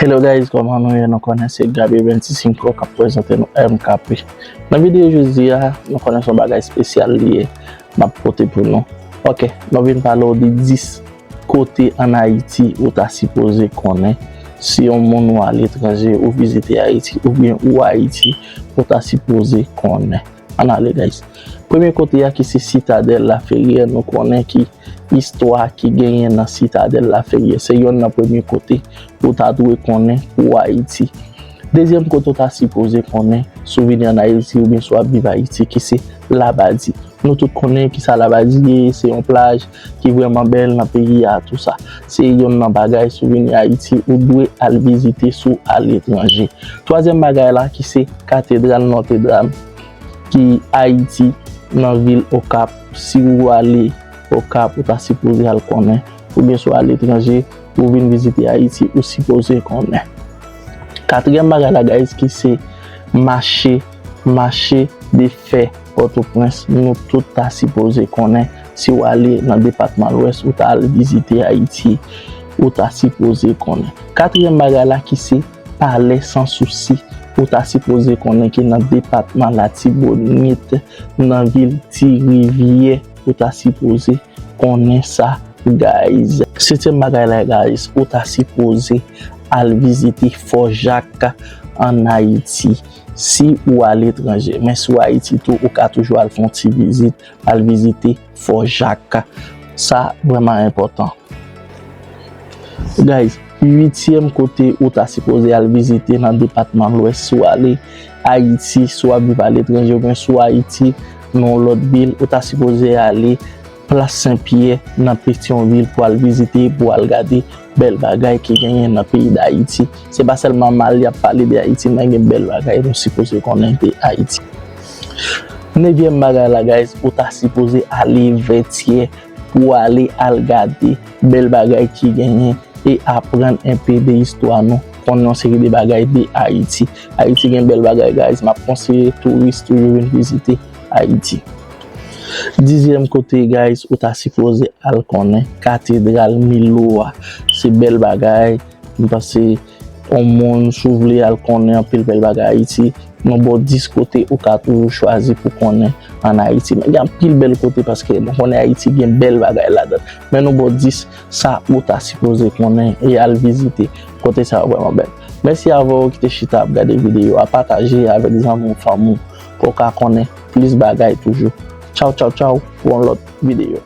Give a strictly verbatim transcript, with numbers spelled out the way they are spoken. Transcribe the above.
Hello guys, kòman nou ye? Nou konnen se Gaby Venticinco k ap prezante nou M K P. Nan videyo jodi a, nou konnen se yon bagay espesyal li ye, m ap pote pou nou. Ok, nou vin pale w de dis kote ann Ayiti ou ta sipoze konnen. Si yon moun ou aletranje, ou vizite Ayiti, oubyen ou Ayiti, ou ta sipoze konnen. Ann ale, guys. Premye kote a ki se Sitadèl Laferyè, nou konnen ki istwa ki genyen nan Sitadèl Laferyè. Se yonn nan premye kote ou ta dwe konnen pou Ayiti. Dezyèm kote ou ta sipoze konnen, si w vini ann Ayiti oubyen si w ap viv Ayiti, ki se Labadi. Nou tout konnen kisa Labadi ye, se yon plaj ki vrèman bèl nan peyi a, tou sa. Se yonn nan bagay, si w vini Ayiti, ou dwe al vizite si w aletranje. Twazyèm bagay la, ki se Katedral Notre Dame, ki Ayiti, nan vil Okap. Si w ale Okap, ou ta sipoze al konnen. Oubyen si w aletranje, ou vin vizite Ayiti, ou sipoze konnen. Katriyèm bagay la, guys, ki se mache, mache de fè Pòtoprens, nou tout ta sipoze konnen. Si w ale nan depatman Lwès, ou ta al vizite Ayiti, ou ta sipoze konnen. Katriyèm bagay la, ki se Palè Sansousi, ou ta sipoze konnen ki nan depatman Latibonit, nan vil Ti Rivyè, ou ta sipoze konnen sa, guys. Setyèm bagay la, guys, ou ta sipoze al vizite Fò Jak ann Ayiti. Si ou aletranje, men si w Ayiti tou, ou ka toujou al fè yon ti vizit, al vizite Fò Jak. Sa vrèman enpòtan. Guys, uityèm kote ou ta sipoze al vizite nan depatman Lwès, si w ale Ayiti, si w ap viv aletranje, oubyen si w Ayiti, nan yon lòt vil, ou ta sipoze ale Plas Senpyè nan Petyonvil pou al vizite, pou al gade bèl bagay ki genyen nan peyi Dayiti. Se pa sèlman mal y ap pale de Ayiti, men gen bèl bagay nou sipoze konnen de Ayiti. Nevyèm bagay la, guys, ou ta sipoze ale Vètyè pou ale al gade bèl bagay ki genyen e aprann enpe de istwa nou, konn yon seri de bagay de Ayiti. Ayiti gen bèl bagay, guys. M ap konseye touris toujou vin vizite Ayiti. Dizyèm kote, guys, ou ta sipoze al konnen, Katedral Milo a. Se bèl bagay. M panse yon moun, si w vle al konnen anpil bèl bagay Ayiti, nou ba w dis kote ou ka toujou chwazi pou konnen ann Ayiti. Men gen anpil bèl kote paske nou konnen Ayiti gen bèl bagay ladan. Men nou ba w dis sa ou ta sipoze konnen e al vizite kote sa yo vrèman bèl. Mèsi avè w ki te chita ap gade videyo a. Pataje avèk zanmi w, fanmi w pou w ka konnen plis bagay toujou. Tchaw, tchaw, tchaw, pou yon lòt videyo.